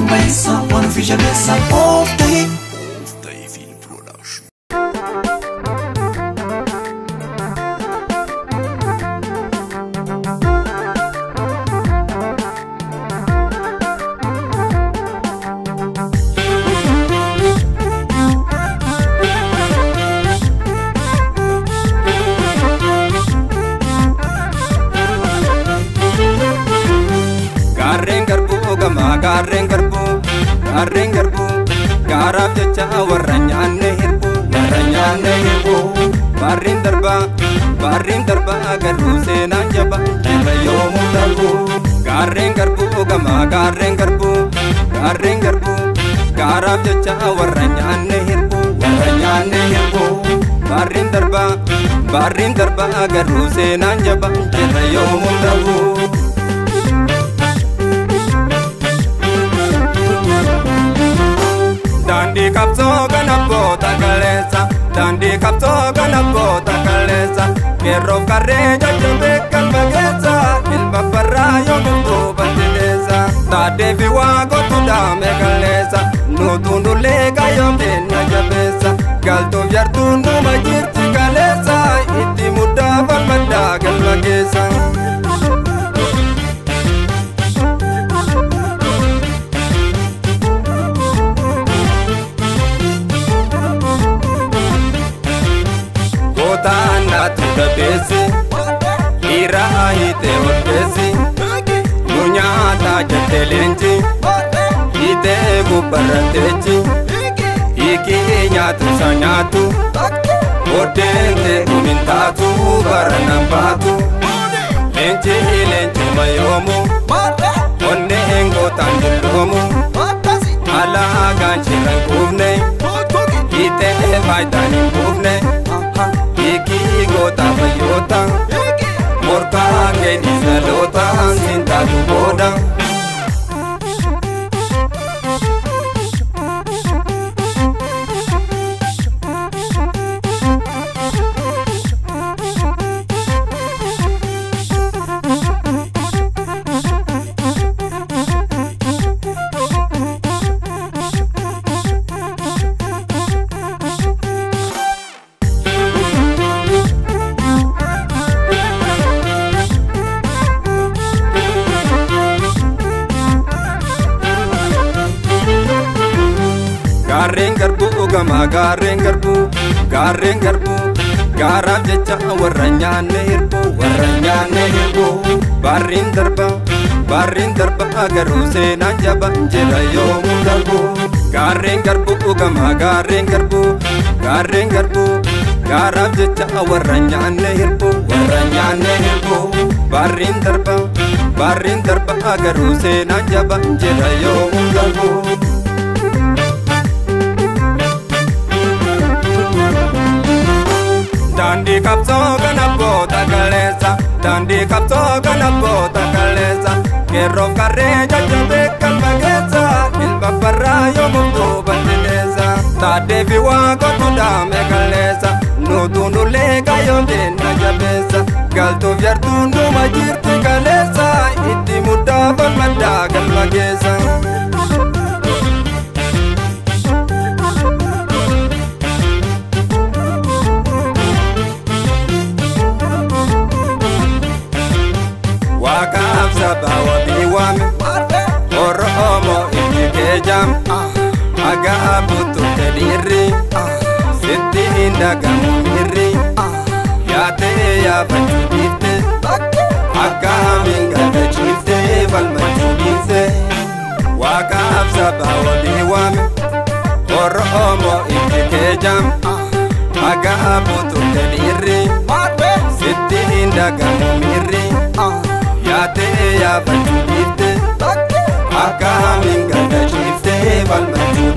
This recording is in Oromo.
Oromoon bayeessa waan ofii jabeessa of ta'e. Of ta'e Film Production. Gaarreen garbuu gamaa gaarreen garbuu gaarreen garbuu gaaraaf jecha warra nyaanne hirbuu warra nyaanne hirbuu baarriin darbaa garuu seenaan jaba irra yoomuu darbuu gaarreen garbuu gamaa gaarreen garbuu gaarreen garbuu gaaraaf jecha warra nyaanne hirbuu warra nyaanne hirbuu baarriin darbaa garuu seenaan jaba irra yoomuu darbuu. Daandii qabsoo kana boota kaleessa daandii qabsoo kana boota kaleessa qeerroof qarree jajjabee galma keessa ilma barraa yoo dhuftuu bal'ileessa taaddee fi waa gootu daame kaleessa nuutuun dullee kaayyoon keenya jabeessa galtuuf yartuun numa jirti kaleessa itti muddaa falmaddaa galma keessa. Gootaanatu dabeessi dhiira hiitee olkeessi nu nyaata jette leenci hiitee gubbarra teechi hiikii nyaatu isa nyaatu booddeen ta'uu hin taatu bara nan baatu leenci leencuma yoomu onneen gootaan dulloomu alaagaan shirran kuufne hiitee faayidaan hin buufne. Hiikii goota fayyoota morkaa keedis dhaloota siin taatu booda. Gaarreen garbuu gamaa gaarreen garbuu gaarreen garbuu gaaraaf jecha warra nyaanne hirbuu warra nyaanne hirbuu baarriin darbaa garuu seenaan jaba jira yoomuu darbuu gaarreen garbuu gamaa gaarreen garbuu gaarreen garbuu gaaraaf jecha warra nyaanne hirbuu warra nyaanne hirbuu baarriin darbaa garuu seenaan jaba jira yoomuu darbuu. Daandii qabsoo kana boota kaleessa daandii qabsoo kana boota kaleessa qeerroof qarree jajjabee galma keessa ilma barraa yoo murtuu bal'ileessa taaddee fi waa gootu daame kaleessa nuutuun dullee kaayyoon keenya jabeessa galtuuf yartuun numa jirti kaleessa itti muddaa falmaddaa galma keessa. Waaqaaf saba wabii waame Oromoo iji kee jaame hagaa bututte dhiirri sitti hin dhagamu miirri yaatee yaafachuu dhiifte akkamiin gadda ciiftee falmachuu dhiifte Waaqaaf saba wabii waame Oromoo iji kee jaame hagaa bututte dhiirri sitti hin dhagamu miirri. Yaatee yaafachuu dhiifte akkamiin gadda ciiftee falmachuu